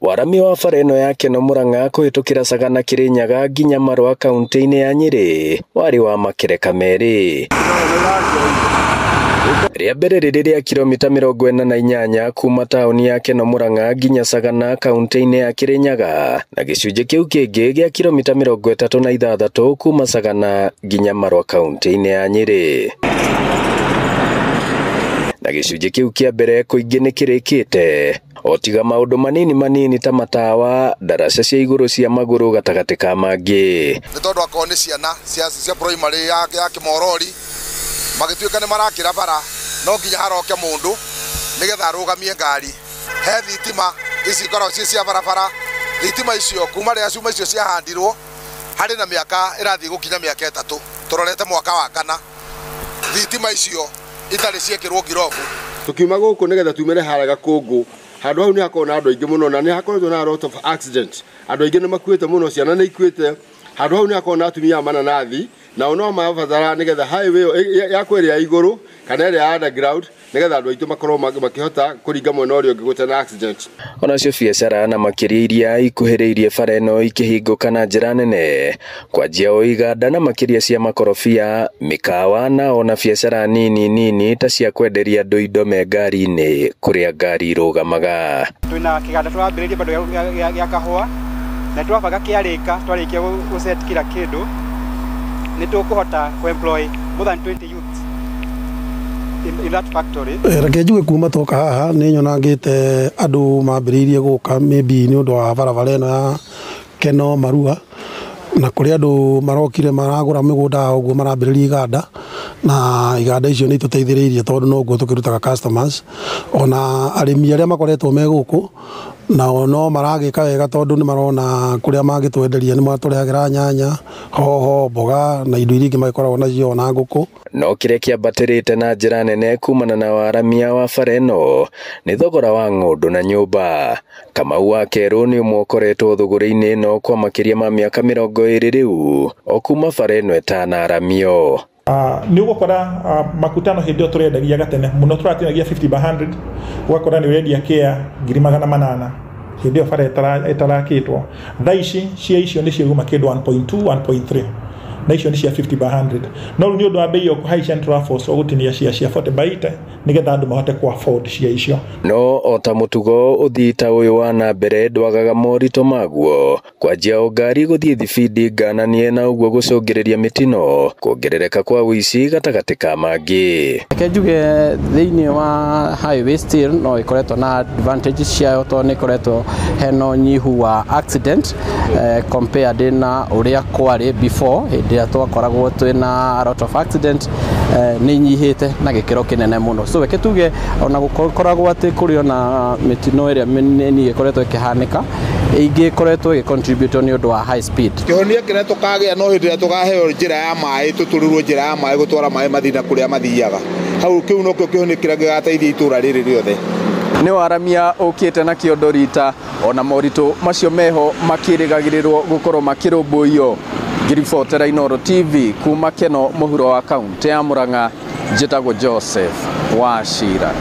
Waramia wa bara ĩno ya Keno Murang'a kũhĩtũkĩra Sagana Kirinyaga nginya Marua kaunti-inĩ ya Nyĩrĩ warĩ wa makereka merĩ. Rĩa mbere rĩrĩ rĩa kilomita 48 kuma taũni ya Keno Murang'a nginya Sagana kaunti-inĩ ya Kirinyaga na gĩcunjĩ kĩu kĩngĩ gĩa kilomita 36 kuma Sagana nginya Marua kaunti-inĩ ya Nyĩrĩ. Na gĩcunjĩ kĩu kĩa mbere kũingĩ nĩ kĩrĩkĩte o tiga maũndũ manini manini ta matawa, ndaraca cia igũrũ cia magũrũ gatagatĩ ka mangĩ. Nĩ tondũ akorwo nĩ ciana cia primary ya Kĩmorori magĩtuĩka nĩ marakĩra bara, no nginya haroke mũndũ nĩgetha arũgamie ngari. He thitima ici ikoragwo ciĩ cia barabara, thitima icio kuma rĩrĩa cuma icio ciahandirwo harĩ na mĩaka ĩrathiĩ gũkinya mĩaka 3, tũrorete mwaka wa 4, thitima icio itarĩ ciekĩrwo ngirobu. Tukiuma gũkũ nĩgetha tumĩre harĩa Gakũngũ, handũ hau nĩ hakoragwo na andũ aingĩ mũno na nĩ hakoretwo na a lot of accident. Andũ aingĩ nĩ makuĩte mũno, ciana nĩ ikuĩte. Handũ hau nĩ hakoragwo na atumia a mananathi, nao no mabatara nĩgetha highway ĩyo yakwo ĩrĩa ya igũrũ kana ĩrĩa ya underground nĩgetha andũ aitũ makorwo makĩhota kũringa mwena ũrĩa ũngĩ gũtarĩ na accident. Onacio biacara na makĩria iria ikuhĩrĩirie bara ĩno ikĩhingũka na njĩra nene, kwanjia o iganda na makĩria cia makorobia, mĩkawa na ona biacara nini nini ta cia kwenderia andũ indo me ngari-inĩ kũrĩa ngari irũgamaga. Twĩna kĩganda tũrambĩrĩria bado gĩa kahũa na twabanga kĩarĩka, twarĩkia gũset kila kĩndũ nĩ tũkũhota kũ-employ more than 20 youths in that factory. Reke njuge kuma twoka haha nĩ nyonangĩte andũ mambĩrĩirie gũka maybe nĩ ũndũ wa barabara ĩno ya Keno Marua, na kũrĩ andũ marokire maragũra mĩgũnda ũguo marambĩrĩria iganda, na iganda icio nĩ itũteithĩrĩirie tondũ noguo tũkĩrutaga customers. Ona arĩmi arĩa makoretwo me gũkũ nao no maragĩka wega tondũ nĩ marona kũrĩa mangĩtwenderia, nĩ matũrehagĩra nyanya, hoho, mboga na indo iria ingĩ magĩkoragwo nacio ona ngũkũ. No kĩrĩa kĩambatĩrĩte na njĩra nene kumana na waramia wa bara ĩno nĩ thogora wa ng'ũndũ na nyũmba. Kamau wa Kerũ nĩ ũmwe ũkoretwo thũgũrĩ-inĩ ĩno kwa makĩria ma mĩaka 20 rĩu o kuma bara ĩno ĩtanaramio. Nĩ ũgũkora makutano hĩndĩ ĩyo tũrendagia gatene mũno, tũratinagia 50 by 100, ũgakora nĩ ũrendia kĩa 800,000 hĩndĩ ĩyo bara ĩtarakĩtwo. Thaa ici cia icio nĩ ciaguma kĩndũ 1.2 1.3, na icio nĩ cia 50 by 100. No rĩu nĩ ũndũ wa bei ĩyo kũhaica nĩ tũraforce gũtinia cia 40 by 80 nĩgetha andũ mahote kũ afford cia icio. No o ta mũtugo ũthii ta ũyũ wa na mbere ndwagaga moritũ maguo, kwanjia o ngari gũthiĩ thibindi ngananie na ũguo gũcũngĩrĩria mĩtino, kuongerereka kwa ũici gatagatĩ ka mangĩ. Reke njuge thĩinĩ wa highway still no ĩkoretwo na advantage ciayo tondũ nĩ ĩkoretwo hena ũnyihu wa accident compared na ũrĩa kwarĩ before hĩndĩ ĩrĩa twakoragwo twĩna a lot of accident, nĩ inyihĩte na gĩkĩro kĩnene mũno. So reke tuge ona gũkoragwo atĩ kũrĩ ona mĩtino ĩrĩa mĩnini ĩkoretwo ĩkĩhanĩka, ĩingĩ ĩkoretwo ĩgĩ-contribute nĩ ũndũ wa high speed. Kĩhonia kĩrĩa tũkagĩa no hĩndĩ ĩrĩa tũkaheo njĩra ya maĩ, tũtũrĩrwo njĩra ya maĩ gũtwara maĩ mathiĩ na kũrĩa mathiaga. Hau kĩu nokĩo kĩhonia kĩrĩa gĩgateithia itũra rĩrĩ rĩothe. Nĩ waramia ũkĩte na kĩondo rita ona moritũ macio meho makĩrĩgagĩrĩrwo gũkorwo makĩrũmbũiyo. Ngĩribotera Inooro TV kuma Keno mũhuro wa kaunti ya Murang'a, njĩtagwo Joseph Wachira.